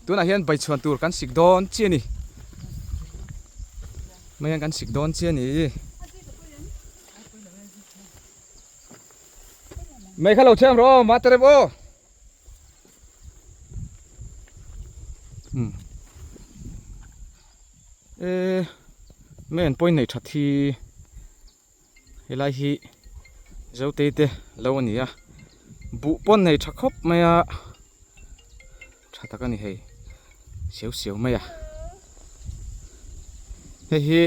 Tunah hian baichhuan tur kan sik dawn chiah a ni. Mai hian kan sik dawn chiah a ni. Mai kha lo chhem rawh aw, mah terep aw. E mai an pawhin nei that hi helai hi Zotei te lo a ni a buh pawn nei tha khawp mai a tha tak a ni hei siau siau mai a hei hi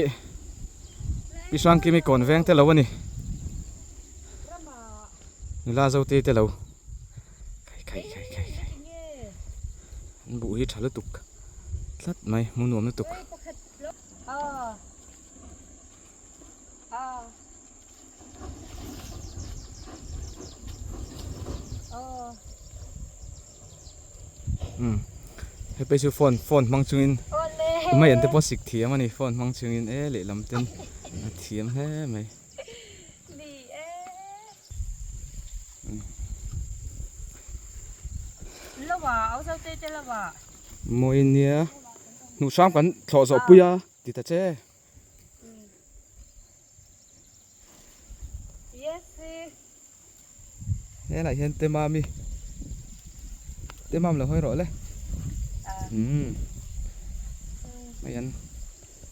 Pi Hrangkimi kawn veng te lo a ni nula Zotei te lo khai khai khai khai khai an buh hi tha lutuk tlat mai hmu nuam lutuk. Umm hei phei chu phone phone hmang chungin mai an te pawh sik thiam a ni phone hmang chungin e lehlam ten a thiam hle mai. Mawi nia hnuh hram kan thlawh zawh pui a ti ta che. Helai hian Temami Temam lo hawi rawh le umm mai an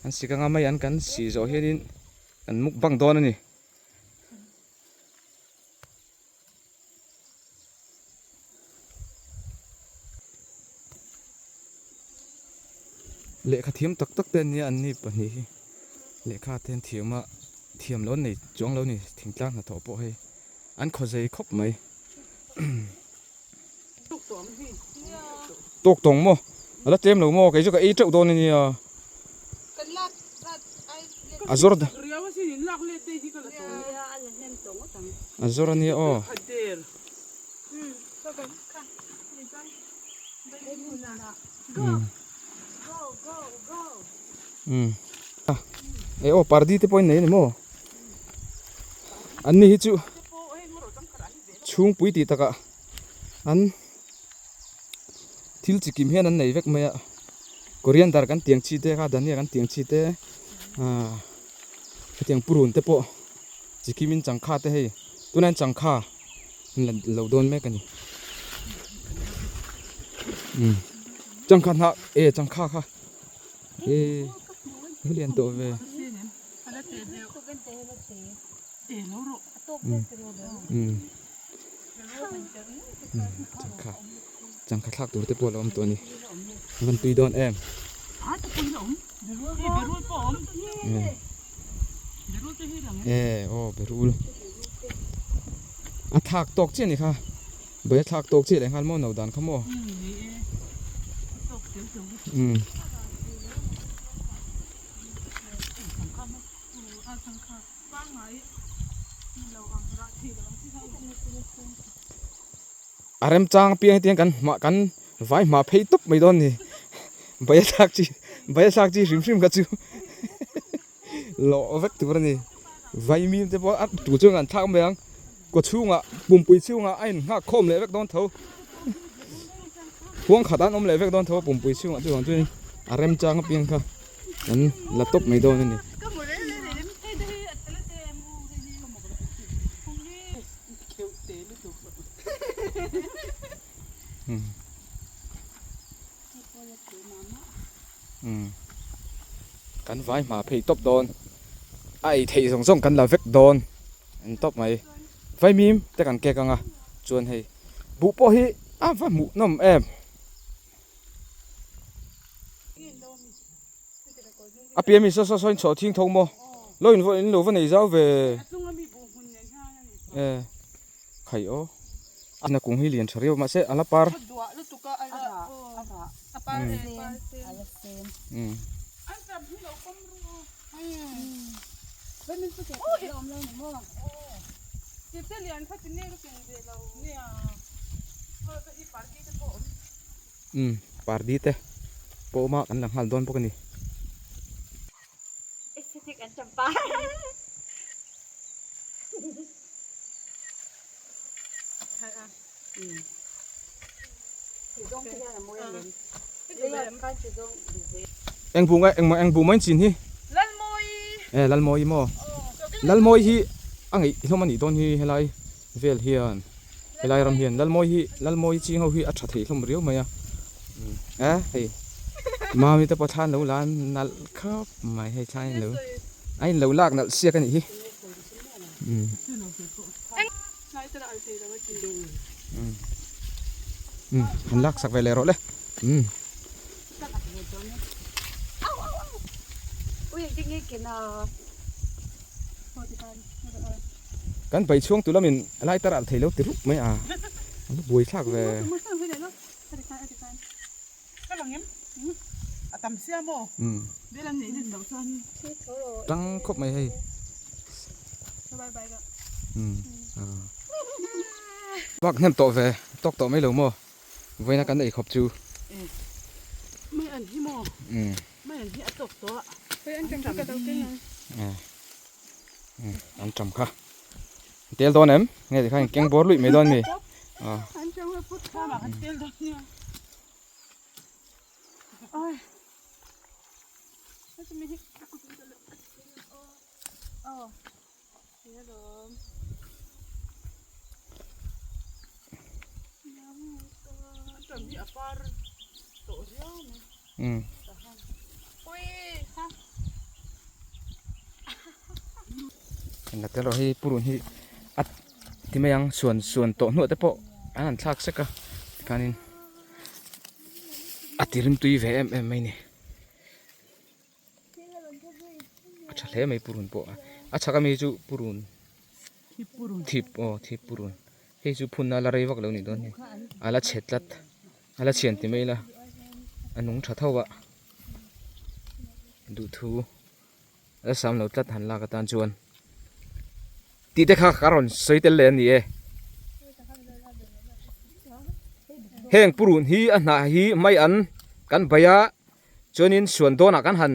an sik anga mai an kan si zawh hianin kan mukbang dawn a ni. Lehkha thiam tak tak te an nia an ni pahnih hi lehkha te an thiam a thiam lo an nei chuang lo a ni thingtlang hnathawh pawh hei an khaw zei khawp mai tawk tawng maw a la tlem lo maw kei chu ka ei teuh dawn a nia a zawr a zawr a nia aw. E aw pardi te pawh in nei a ni maw an ni hi chu chhungpui tih takah an thil chi kim hian an nei vek mai a coriander kan tiang chi te kha dhania kan tiang chi te ah hetiang purun te pawh chi kim in changkha te hei tunah hian changkha an la lo dawn mek a ni umm changkha hnah e changkha kha e a lian tawh ve umm changkha changkha thlak tur te pawh a lo awm tawh a ni a van tui dawn em e aw berul a thak tawk chiah a ni kha bai a thlak tawk chiah leh nghal maw no dan kha maw umm. A remchang apiang hetiang kan hmah kan vai hmah phei tawp mai dawn a ni bai a thlak chi bai a thlak chi hrim hrim kha chu lawh vek tur a ni vai mim te pawh a tu chuan an thlak mai ang kaw chhungah pumpui chhungah a innghak khawm leh vek dawn tho huang khat an awm leh vek dawn tho a pumpui chhungah chuvang chuan a remchang apiang kha. An la tawp mai dawn a ni. Kan vai hma phei tawp dawn. A ei theih zawng zawng kan la vek dawn. An tawp mai. Vaimim te kan kek anga chuan hei buh pawh hi a va hmuhnawm em. A pian mi saw saw saw in chhuah thing tho maw lo in in lo va nei zau ve e khai aw a kung hi lian tha riau mahse a la par Umm pardi te pawh awm a kan la nghal dawn bawk a ni. Eng bu nge engmaw eng bu mai chin hi? Lalmawi. E Lalmawi maw? Lalmawi hi a ngeih hlawm a nih dawn hi helai vel hian helai ram hian Lalmawi hi Lalmawi ching ho hi a tha thei hlawm riau mai a e hei Mami te pawh thla an lo la nalh khawp mai hei thla in lo a in lo lak nalh siak a nih hi. Umm han lak sak ve leh rawh le umm. Kan pai chhuang tu lamin lai tar alh thei lo ti rup mai a a va buai thlak ve. Umm tang khawp mai hei umm vak hnem tawh ve tawk tawh mai lo maw. Vawiina kan ei khawp chu. Mai an hi maw? Mai an hi a tawk tawh a. Hei an ṭam kha ka lo keng ang. An ṭam kha. Tel dawn em? Nge tikhan in keng bawr luih mai dawn mi? An ṭam kha put khamah kan tel dawn nia. Oi. Aw. Engah te erawh hei purun hi a ti mai ang suan suan tawh hnuah te pawh an han thlak sek a tikhanin a ti rimtui ve em em mai a ni. A tha hle mai purun pawh a chhak ami chu purun thip aw thip purun hei chu phun na la rei vak lo nih dawn hi a la chhe tlat a la chhian ti mai ila a nung tha tho a duhthu a sam lo tlat han lak atan chuan tih te kha ka rawn sawi tel leh a ni e heng purun hi a hnah hi mai an kan bai a. Chuanin suan dawnah kan han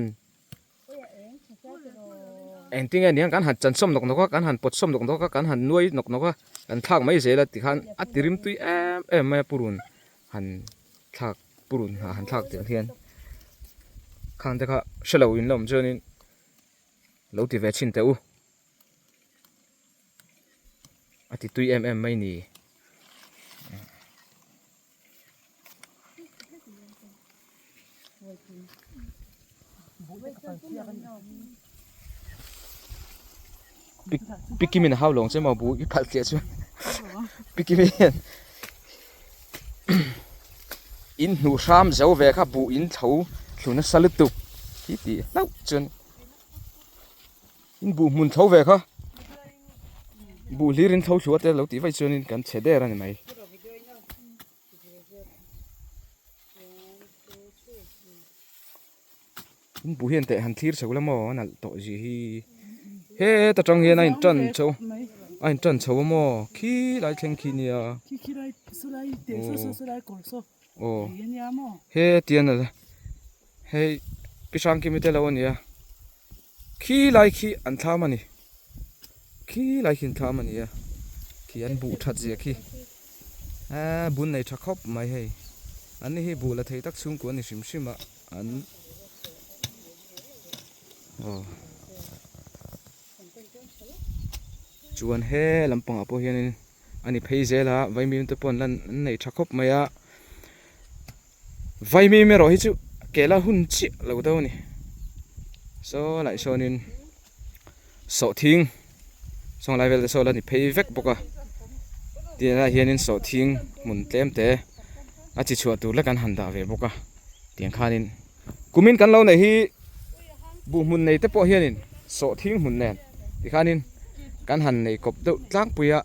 engtin nge niang kan han chan sawm nawk nawk a, kan han pawt sawm nawk nawk a, kan han nuai nawk nawk a, kan thlak mai zel a tikhan a ti rim tui em em mai a purun han thlak purun hnah han thlak tel hian khang te kha hre lo in la awm chuanin lo ti ve chhin teh u a ti tui em em mai ni. Pikimin a hau lawng che maw bu i phalh tliah chu Pikimi hian in hnuh hram zo ve kha buh in tho thlu nasa lutuk hi tih hlauh chuan in buh hmun tho ve kha buh hlir in tho thlu a te lo tih vaih chuanin kan chhe der a ni mai. In buh hian teh han thlir chho la maw a nalh tawh zia hi heta tang hian a in tan chho a in tan chho a maw khi lai thleng khi nia aw hetian a hei pi hrangkimi te lo a nia khi lai khi an thlam a ni khi lai khi an thlam a nia khi an buh that zia khi eee bun nei tha khawp mai hei an ni hi buh la thei tak chhungkua a ni hrim hrim a an aw chuan he lampangah pawh hianin a ni phei zel a vaimim te pawh an lan an nei tha khawp mai a vaimim erawh hi chu kela hun chiah lo deuh a ni saw lai sawnin sawhthing saw lai vel te saw la ni phei vek bawk a tiang ah hianin sawhthing hmun tlem te a chi chhuah tur lek an han dah ve bawk a tiang khanin kumin kan lo neih hi buh hmun nei te pawh hianin sawhthing hmun nen tikhanin kan han nei kawp deuh tlangpui a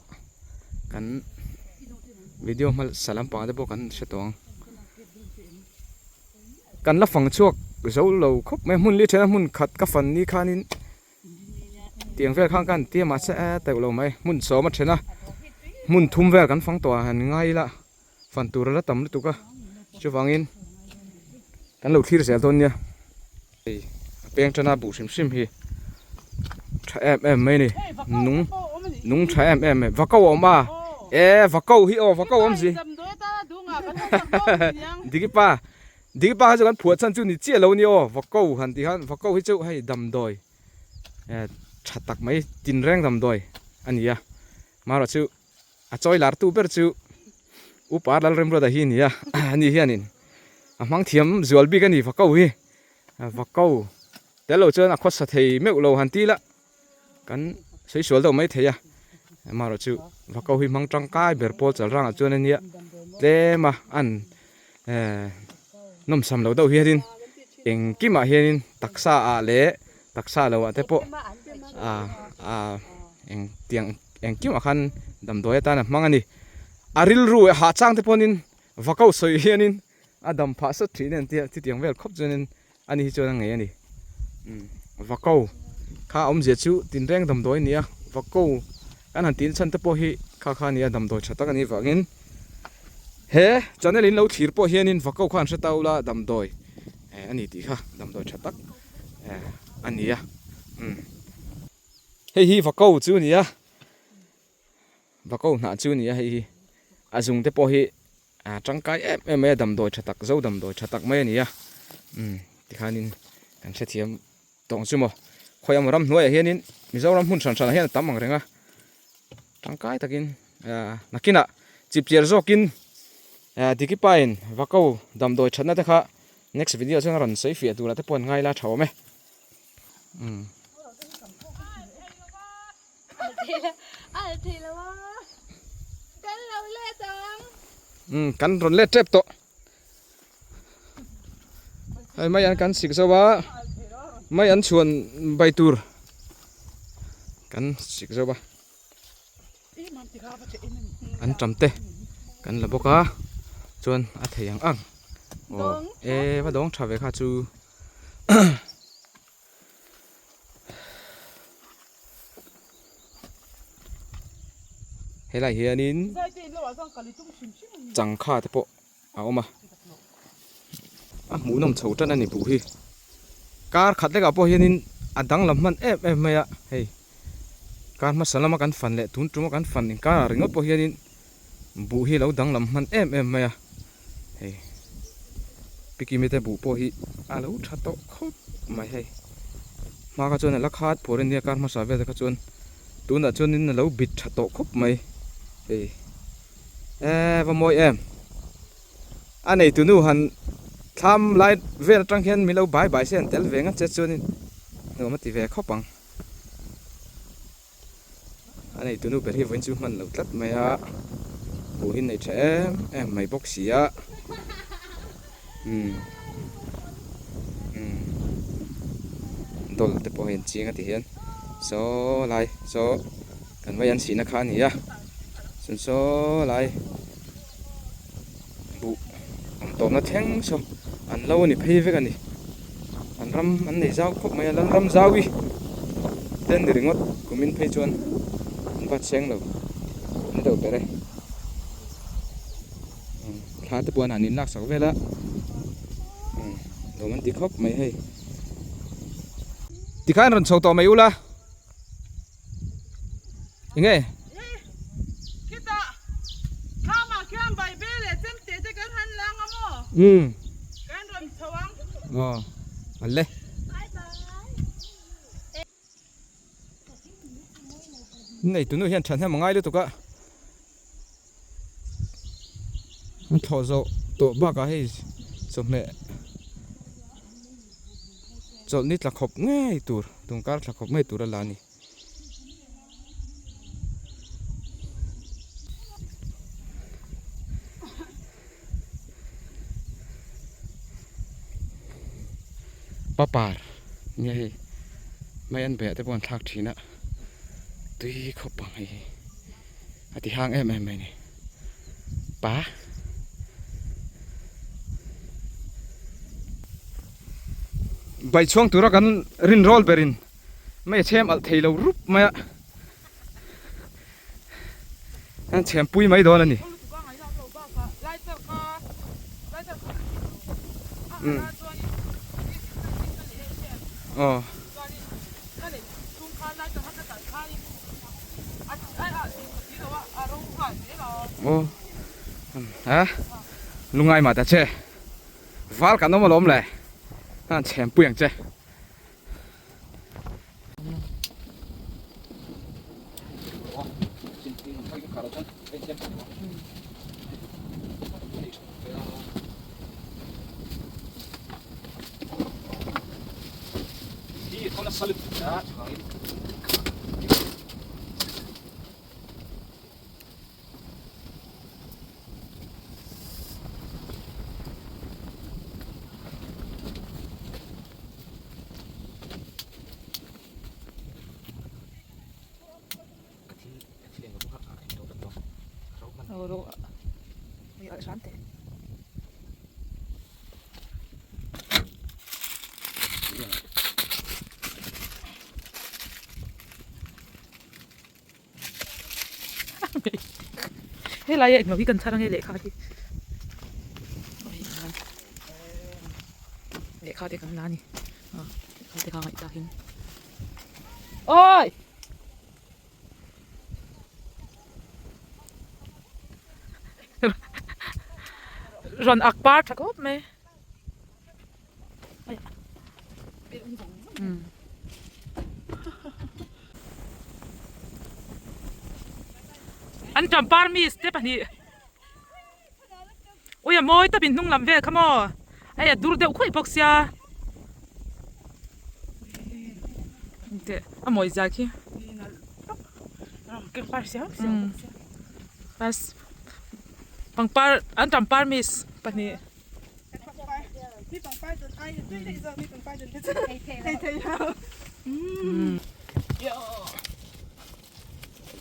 kan video hmasa lampang te pawh kan hre tawh ang kan la fang chhuak zo lo khawp mai hmun li thena hmun khat ka fan ni khanin tiang vel khan ka han tia mahse e teuh lo mai hmun sawm a then a hmun thum vel kan fang tawh a han ngai ila fan tur a la tam lutuk a chuvangin kan lo thlir zel dawn nia hei a peng tana buh hrim hrim hi tha em em mai a ni nung nung tha em em mai va ko a awm a e va ko hi aw va ko a awm si diki pa. Diki pa kha chu kan phuah chhan chu ni chiah lo ni aw Vako han tih khan Vako hi chu hei damdawi eh tha tak mai tinreng damdawi a ni a marawh chu a chawi lar tu ber chu Upa Lalremruata hi a ni a ani hianin a hmang thiam zual bik a ni Vako hi Vako tel lo chuan a khawsa thei meuh lo han ti la. Kan sawi sual deuh mai thei a, amaherawh chu Vako hi hmang tangkai ber pawl chal rangah chuan a nia tlem a an ehh nawmsam loh deuh hianin engkimah hianin taksa ah leh taksa loh ah te pawh ah ah eng tiang engkimah khan damdawi atan a hmang a ni. A rilru hah chang te pawhin Vako sawi hianin a dam phah sawt thin a ni tia chutiang vel khawp chuanin ani hi chuan a ngei a ni. Umm Vako kha a awmzia chu tinreng damdawi a ni a, Vako kan han tih chhan te pawh hi kha kha a ni a, damdawi tha tak a nih vangin he channel in lo thlir pawh hianin Vako kha an hre ta ula damdawi eh a ni tih kha damdawi tha tak eh a ni a, umm hei hi Vako chu a ni a, Vako hnah chu a ni a hei hi a zung te pawh hi A tangkai em em mai a, damdawi tha tak zo damdawi tha tak mai a ni a, umm tikhanin kan hrethiam tawng chu maw, khawi emaw ramhnuaiah hianin Mizoram hmun hran hranah hian a tam ang reng a, tangkai takin ah nakinah chipchiar zawkin ah Dikipain Vako damdawi thatna te kha next video ah chuan a rawn sawi fiah turah te pawh an ngai la tha awm e, umm. Umm kan rawn let tep tawh hei mai an kan sik zo a mai an chhuan bai tur kan sik zo a an tam te kan la bawk a chuan a thei ang ang aw e va dawng tha ve kha chu. Helai hianin changkha te pawh a awm a, a hmuhnawm chho tan a ni buh hi. Kar khat lekah pawh hianin a danglam hman em em mai a, hei kar hmasa lama kan fan leh tun tuma kan fan inkarah ringawt pawh hianin buh hi a lo danglam hman em em mai a. Hei Pikimi te buh pawh hi a lo tha tawh khawp mai hei hma kha chuan a la khat phur a nia kar hmasa vel te kha chuan tunah chuanin a lo bit tha tawh khawp mai hei eee va mawi em a neitu nu han thlam lai vel atang hian min lo bai bai se an tel ve ngat che chuanin nuam a ti ve khawp ang. A neitu nu ber hi vawiin chu hman lo tlat mai a, buh hi nei tha em em mai bawk si a, umm umm dawl te pawh hei an ching a ti hian saw lai saw kan vai an sihna kha a ni a, chuan saw lai buh awm tawpna thleng saw an lo a ni phei vek a ni. An ram an nei zau khawp mai a, Lalram Zauii te an ni ringawt kumin phei chuan an va cheng lo an deuh ber e. Thla te pawh an han inlak sak vel a, nuam an ti khawp mai hei. Tikhan rawn chho tawh mai ula. Enge? Khitah thlamah khian Bible leh chemte te kan han lang a maw? Umm. Kan rawn chho ang. Aw, a le. Nei tunu hian thahnem a ngai lutuk a. An thlawh zawh tawh bakah hei chawhmeh chawlhni tla khawp ngei tur tungkar tla khawp ngei tur a la a ni. Papar nia hei mai an beh te pawh an thlak thin a tui khawp ang hei hi. A ti hang em em mai ni. Pa. Bai chhuang tura kan rin rawl berin mai a chhem alh thei lo rup mai a. An chhem pui mai dawn a ni. Umm. Aw. Aw a lungai mah ta che. Val kan awm alawm le. An chhem pui ang che. Helai a englo hi kan chhar ange lehkha hi lehkha te kan la a ni lehkha te kha ngaihtuahin awi. Rawn ak par tha khawp mai. An tam par mi step pahnih ui a mawi tawp in hnung lam vel kha maw hei a dur deuh khuih bawk sia teh a mawi zia khi pangpar an tam par miss pahnih.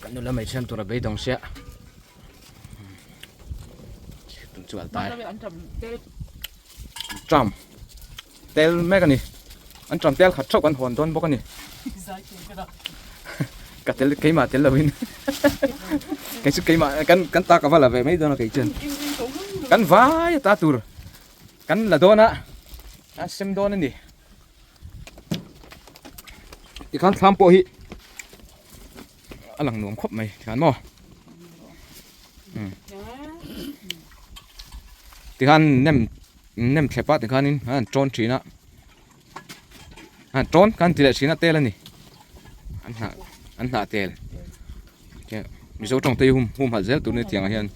Kan nula mai siam tura beidawng sia tun chu altai tram tel mek ani an tram tel khat theuh kan hawn dawn bawk ani ka tel keimah tel lovin kei chu keimah kan kan ta ka va la ve mai dawn a kei chuan kan vai ta tur kan la dawn a a sem dawn ani tikhan thlam pawh hi a lang nuam khawp mai tikhan maw tikhan nem nem thlep a tikhanin an tawn thin a an tawn kan ti leh thin a tel a ni an hnah an hnah tel mizo tawng te hi hum hum halh zel tur ni tiang ah hian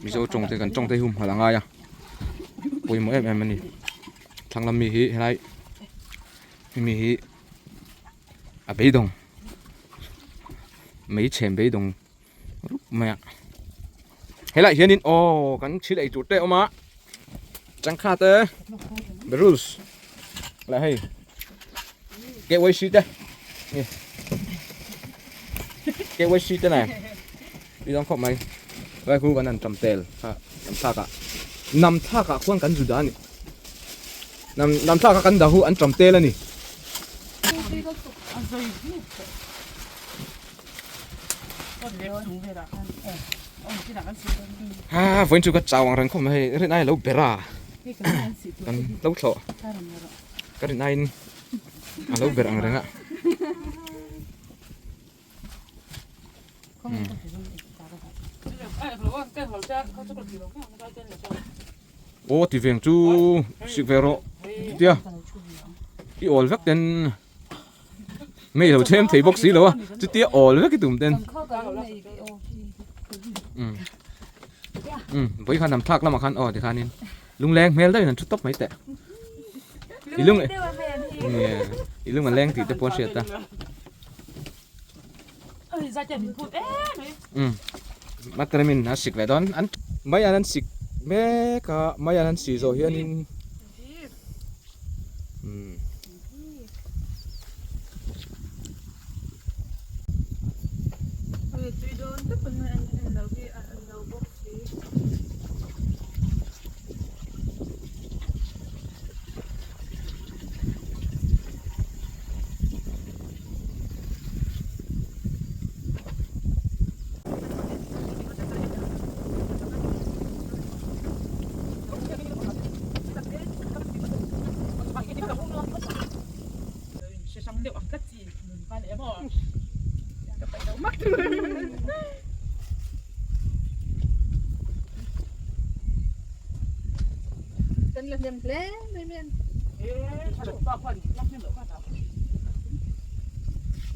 mizo tawng te kan tawng te hi hum halh a ngai a pawimawh em em a ni thlang lam mi hi helai hemi hi a beidawng mei chhem beidawng rup mai a helaiah hianin aw kan thil ei tur te a awm a changkha te berus leh hei KYC te KYC te nen tui dawn khawp mai vai khu kan han tam tel kha nam thlak ah nam thlak ah khuan kan zu dah a ni nam nam thlak a kan dah hu an tam tel a ni. Ha vawiin chu ka chau ang reng khawp mai hei rin ai a lo ber a kan lo thlawh ka rin aiin a lo ber ang reng a. Aw ti veng chu sik ve rawh chutia i awl vek ten Mei lo them thei bawk si lo a, chutia awl vek i tum ten. Um, vawi khan nam thlak lamah khan aw tikhanin lungleng hmel deuhin an thu tawp mai teh. I lung i lung a leng tih te pawh a hriat a. Um, Matremin a sik leh dawn an mai an an sik mek a, mai an an sih zawh hianin um.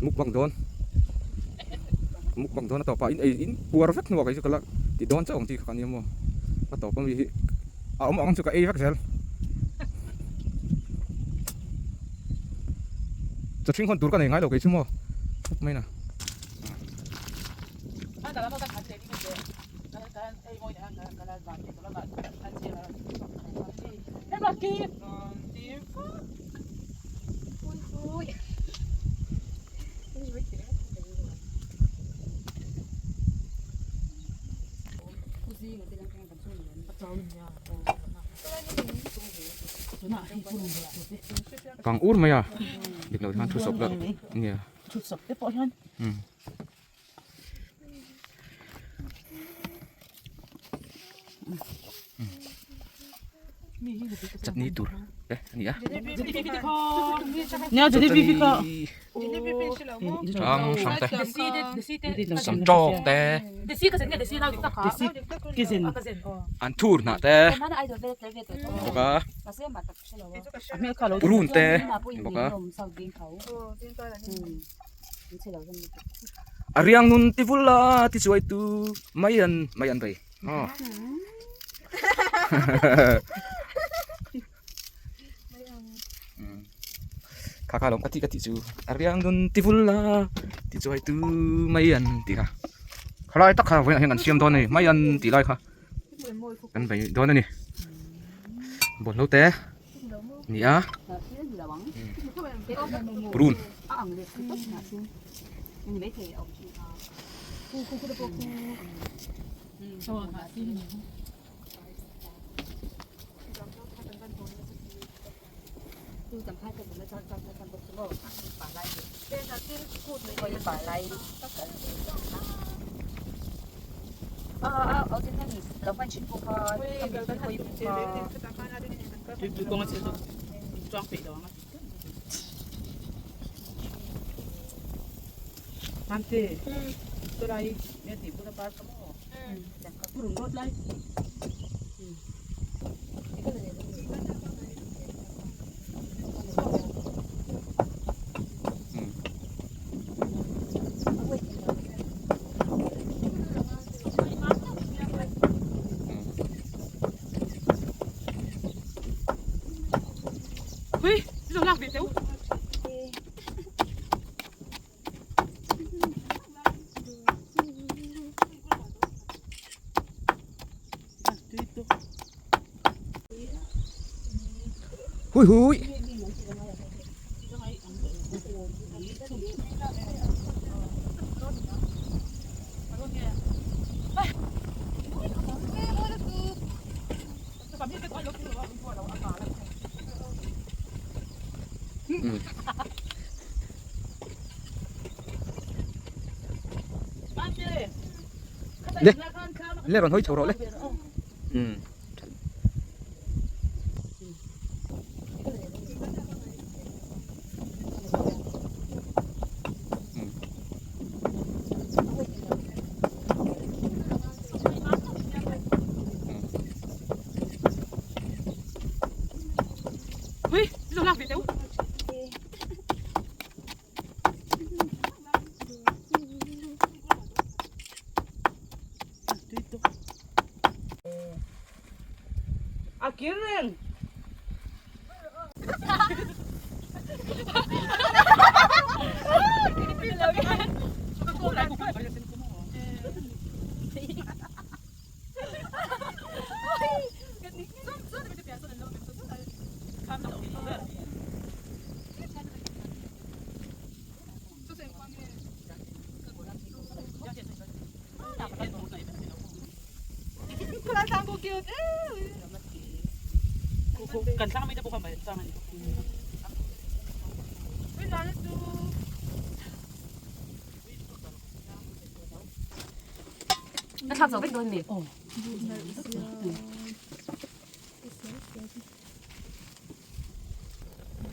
Mukbang dawn mukbang dawn a tawpah in ei in puar vek hnuah kei chu ka la ti dawn chauh ang tih kha ka nia maw a tawp ami hi a awm ang chu ka ei vek zel chawhring hawn tur ka nei ngai lo kei chu maw khawp mai na. Kang ur mai a dik lo hian thu sawp la nia thu sawp te pawh hian Chutney tur te a ni a hrang hrang te sam tawk te an thur hnah te bawk a purun te a ni bawk a. A riang nun ti vul a ti chuai tu mai an mai an rei aw kha kha lawm ka tih ka tih chu a riang nun ti vul a ti chuai tu mai an tih kha khalai tak kha vawiinah hian an siam dawn a ni mai an tih lai kha kan bei dawn a ni bawlhlo te. Nia. Prune. Hui hui. Le le rawn hawi chho rawh le umm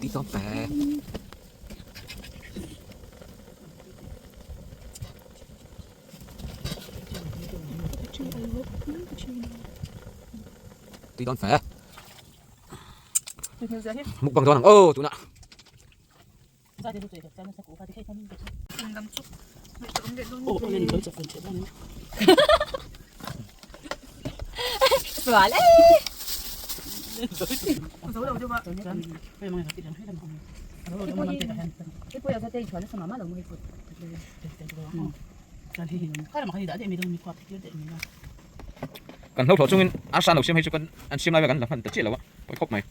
Đi tóm phè. Đi đón phè. Mukbang dawn ang aw tunah. Kan hlo thlawh chungin arsa an lo siam hei chu kan an siam lai vel kan la hman ta chiah lo a pawi khawp mai.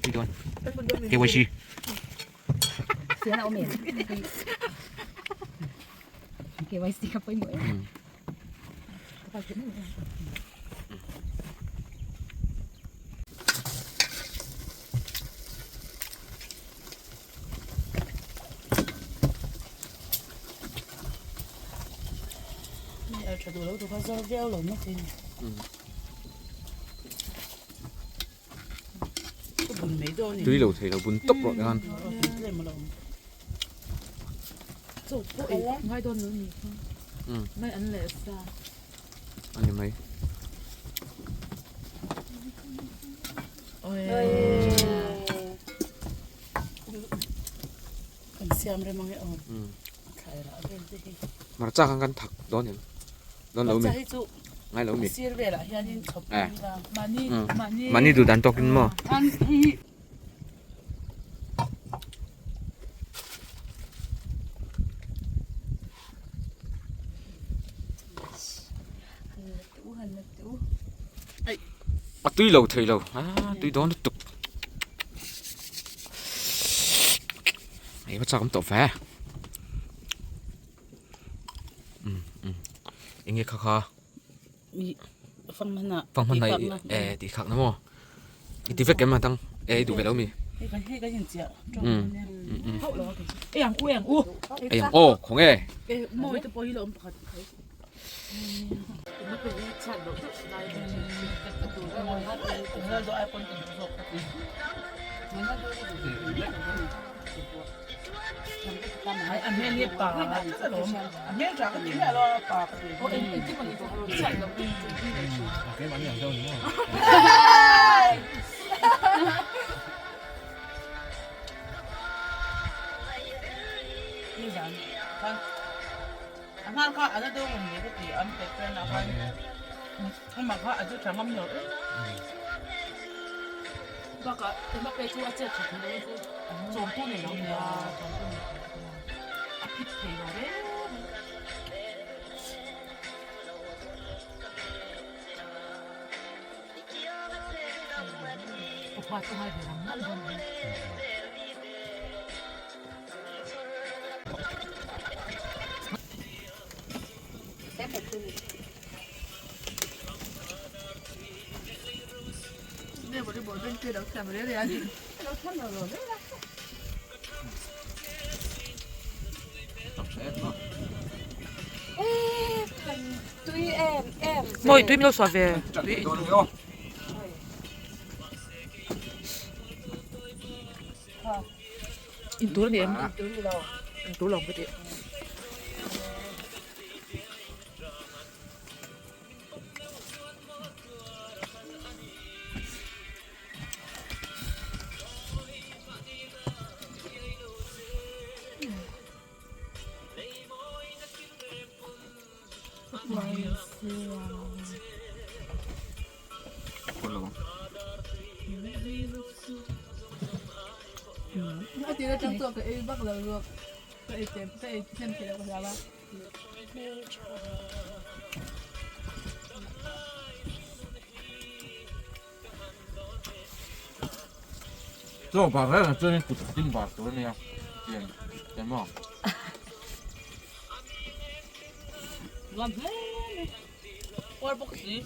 Tui dawn KYC. KYC ka pawimawh em. Tui lo thei lo bun tawp rawh khan. Ani mai. Kan siam rem ang e aw. Thlai rah vel te hi. Hmarcha khan kan thak dawn em? Dawn lo mi? Hmarcha hi chu ngai lo mi? Sir velah hianin chhawp a ni la. Mahni mahni Mahni duh dan tawkin maw? An hi A tui lo thei lo a tui dawn lutuk ei va chak awm tawh ve um um eng nge kha kha fanghma e tih khak na maw i ti vek em a dang e i duh ve lo mi um um ei ang aw khaw nge. A hnar kha a la dawng ang nge ka ti an pet pen ah khan amah kha a chu tha ngam lo em bakah Mbappe chu a chet tha thei lo chu chawm tu nei lo nia chawm tu nei a phit thei lo reng reng. Upa chu ngai ve rang nalh dawn a ni. Mawi tui min lo suah ve. In tur a ni em? In tur lo ka ti. Chaw bar reng ah chuanin kut a ding bar tur a nia tiang tiang maw. Nuam hle mai uar bawk si.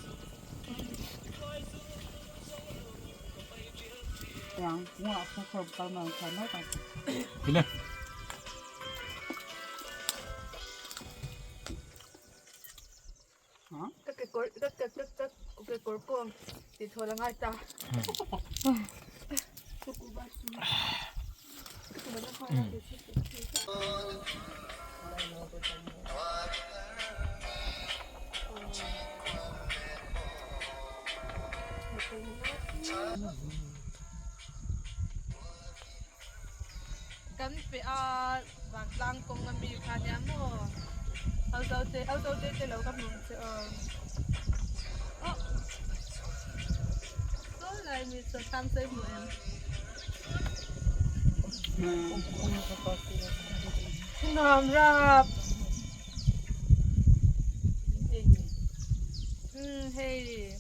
Hile. Ka kekawr ka ka ka ka kekawr pawh tih thawl a ngai ta. pe a vantlang kawng ami kha nia maw au zo te au zo te te lo ka hmu ang che aw aw saw lai mi saw tham sawi hmu em nuam rap umm hei.